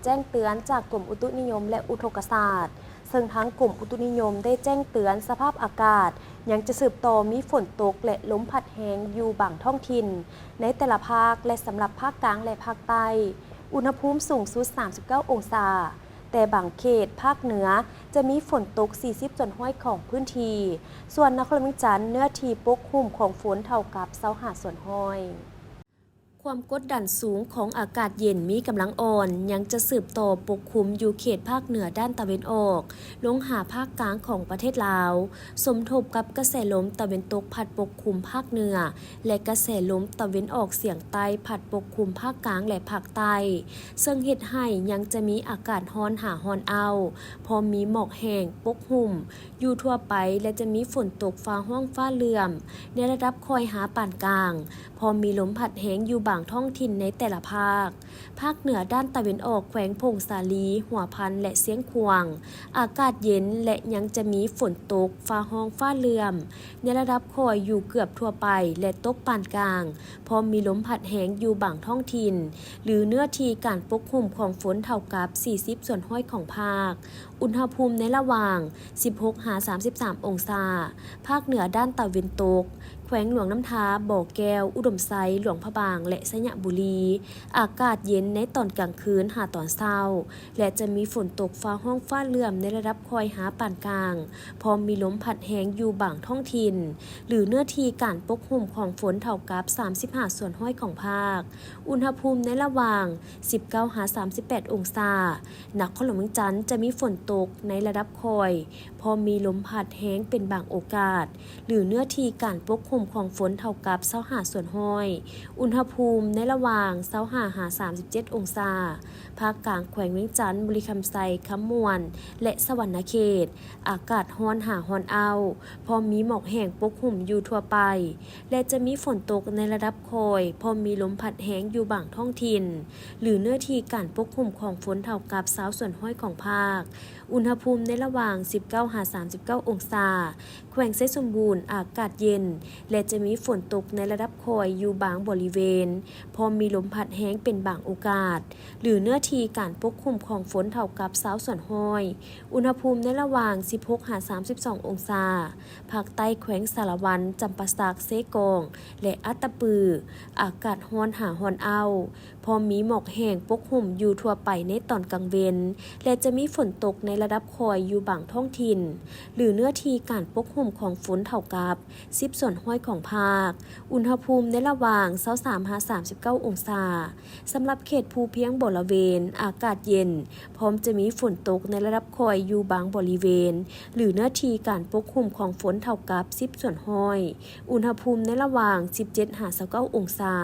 ແຈ້ງເຕືອນຈາກກົມອຸຕຸນິຍົມ ແລະ ອຸທົກກະສາດ, ເຊິ່ງທາງກົມອຸຕຸນິຍົມໄດ້ແຈ້ງເຕືອນສະພາບອາກາດ ຍັງຈະສືບຕໍ່ມີຝົນຕົກ ແລະ ລົມພັດແຮງຢູ່ບາງທ້ອງຖິ່ນໃນແຕ່ລະພາກ ແລະ ສຳລັບພາກກາງ ແລະ ພາກໃຕ້ ອຸນຫະພູມສູງສຸດສາມສິບເກົ້າອົງສາ, ແຕ່ບາງເຂດພາກເໜືອຈະມີຝົນຕົກສີ່ສິບສ່ວນຮ້ອຍຂອງພື້ນທີ່, ສ່ວນນະຄອນຫຼວງວຽງຈັນເນື້ອທີ່ປົກຫຸ້ມຂອງຝົນເທົ່າກັບຊາວຫ້າສ່ວນຮ້ອຍ. ຄວາມກົດດັນສູງຂອງອາກາດເຢັນມີກຳລັງອ່ອນ ຍັງຈະສືບຕໍ່ປົກຄຸມຢູ່ເຂດພາກເໜືອດ້ານຕາເວັນອອກ ລົງຫາພາກກາງຂອງປະເທດລາວ, ສົມທົບກັບກະແສລົມຕາເວັນຕົກພັດປົກຄຸມພາກເໜືອ ແລະ ກະແສລົມຕາເວັນອອກສຽງໃຕ້ພັດປົກຄຸມພາກກາງ ແລະ ພາກໃຕ້, ເຊິ່ງເຮັດໃຫ້ຍັງຈະມີອາກາດຮ້ອນຫາຮ້ອນອ້າວ, ພ້ອມມີໝອກແຫ້ງປົກຫຸ້ມຢູ່ທົ່ວໄປ ແລະ ຈະມີຝົນຕົກຟ້າຮ້ອງຟ້າເຫຼື້ອມໃນລະດັບຄ່ອຍຫາປານກາງ, ພ້ອມມີລົມພັດແຮງຢູ່ບາງທ້ອງຖິ່ນໃນແຕ່ລະພາກ. ພາກເໜືອດ້ານຕາເວັນອອກແຂວງຜົ້ງສາລີ, ຫົວພັນ ແລະ ຊຽງຂວາງ ອາກາດເຢັນ ແລະ ຍັງຈະມີຝົນຕົກ, ຟ້າຮ້ອງ, ຟ້າເຫຼື້ອມ ໃນລະດັບຄ່ອຍຢູ່ເກືອບທົ່ວໄປ ແລະ ຕົກປານກາງ, ພ້ອມມີລົມພັດແຮງຢູ່ບາງທ້ອງຖິ່ນ ຫຼື ເນື້ອທີ່ການປົກຄຸມຂອງຝົນເທົ່າກັບສີ່ສິບສ່ວນຮ້ອຍຂອງພາກ. ອຸນຫະພູມໃນລະຫວ່າງສິບຫົກຫາສາມສິບສາມອົງສາ. ພາກເໜືອດ້ານຕາເວັນຕົກ, ແຂວງຫຼວງນ້ຳທາ, ບໍ່ແກ້ວ, ອຸດົມໄຊ, ຫຼວງພະບາງ ແລະ ໄຊຍະບູລີ, ອາກາດເຢັນໃນຕອນກາງຄືນຫາຕອນເຊົ້າ ແລະ ຈະມີຝົນຕົກຟ້າຮ້ອງຟ້າເຫຼື້ອມໃນລະດັບຄ່ອຍຫາປານກາງ, ພ້ອມມີລົມພັດແຮງຢູ່ບາງທ້ອງຖິ່ນ ຫຼື ເນື້ອທີ່ການປົກຫຸ້ມຂອງຝົນເທົ່າກັບສາມສິບຫ້າສ່ວນຮ້ອຍຂອງພາກ. ອຸນຫະພູມໃນລະຫວ່າງສິບເກົ້າຫາສາມສິບແປດອົງສາ. ນະຄອນຫຼວງວຽງຈັນຈະມີຝົນຕົກໃນລະດັບຄ່ອຍ, ພ້ອມມີລົມພັດແຮງເປັນບາງໂອກາດ ຫຼື ເນື້ອທີ່ການປົກຄຸມຂອງຝົນເທົ່າກັບຊາວຫ້າສ່ວນຮ້ອຍ. ອຸນຫະພູມໃນລະຫວ່າງຊາວຫ້າຫາສາມສິບເຈັດອົງສາ. ພາກກາງແຂວງວຽງຈັນ, ບໍລິຄຳໄຊ, ຄຳມ່ວນ ແລະ ສະຫວັນນະເຂດ ອາກາດຮ້ອນຫາຮ້ອນອ້າວ, ພ້ອມມີໝອກແຫ້ງປົກຫຸ້ມຢູ່ທົ່ວໄປ ແລະ ຈະມີຝົນຕົກໃນລະດັບຄ່ອຍ, ພ້ອມມີລົມພັດແຮງຢູ່ບາງທ້ອງຖິ່ນ ຫຼື ເນື້ອທີ່ການປົກຄຸມຂອງຝົນເທົ່າກັບຊາວສ່ວນຮ້ອຍຂອງພາກ. ອຸນຫະພູມໃນລະຫວ່າງສິບເກົ້າຫາສາມສິບເກົ້າອົງສາ. ແຂວງໄຊສົມບູນ ອາກາດເຢັນ ແລະ ຈະມີຝົນຕົກໃນລະດັບຄ່ອຍຢູ່ບາງບໍລິເວນ, ພ້ອມມີລົມພັດແຮງເປັນບາງໂອກາດ ຫຼື ເນື້ອທີ່ການປົກຄຸມຂອງຝົນເທົ່າກັບຊາວສ່ວນຮ້ອຍ. ອຸນຫະພູມໃນລະຫວ່າງສິບຫົກຫາສາມສິບສອງອົງສາ. ພາກໃຕ້ແຂວງສາລະວັນ, ຈຳປາສັກ, ເຊກອງ ແລະ ອັດຕະປື, ອາກາດຮ້ອນຫາຮ້ອນອ້າວ, ພ້ອມມີໝອກແຫ້ງປົກຫຸ້ມຢູ່ທົ່ວໄປໃນຕອນກາງເວັນ ແລະ ຈະມີຝົນຕົກໃນລະດັບຄ່ອຍຢູ່ບາງທ້ອງຖິ່ນ ຫຼື ເນື້ອທີ່ການປົກຫຸ້ມຂອງຝົນເທົ່າກັບສິບສ່ວນຮ້ອຍຂອງພາກ. ອຸນຫະພູມໃນລະຫວ່າງຊາວສາມຫາສາມສິບເກົ້າອົງສາ. ສຳລັບເຂດພູພຽງບໍລະເວນ ອາກາດເຢັນ, ພ້ອມຈະມີຝົນຕົກໃນລະດັບຄ່ອຍຢູ່ບາງບໍລິເວນ ຫຼື ເນື້ອທີ່ການປົກຄຸມຂອງຝົນເທົ່າກັບສິບສ່ວນຮ້ອຍ. ອຸນຫະພູມໃນລະຫວ່າງສິບເຈັດຫາຊາວເກົ້າອົງສາ.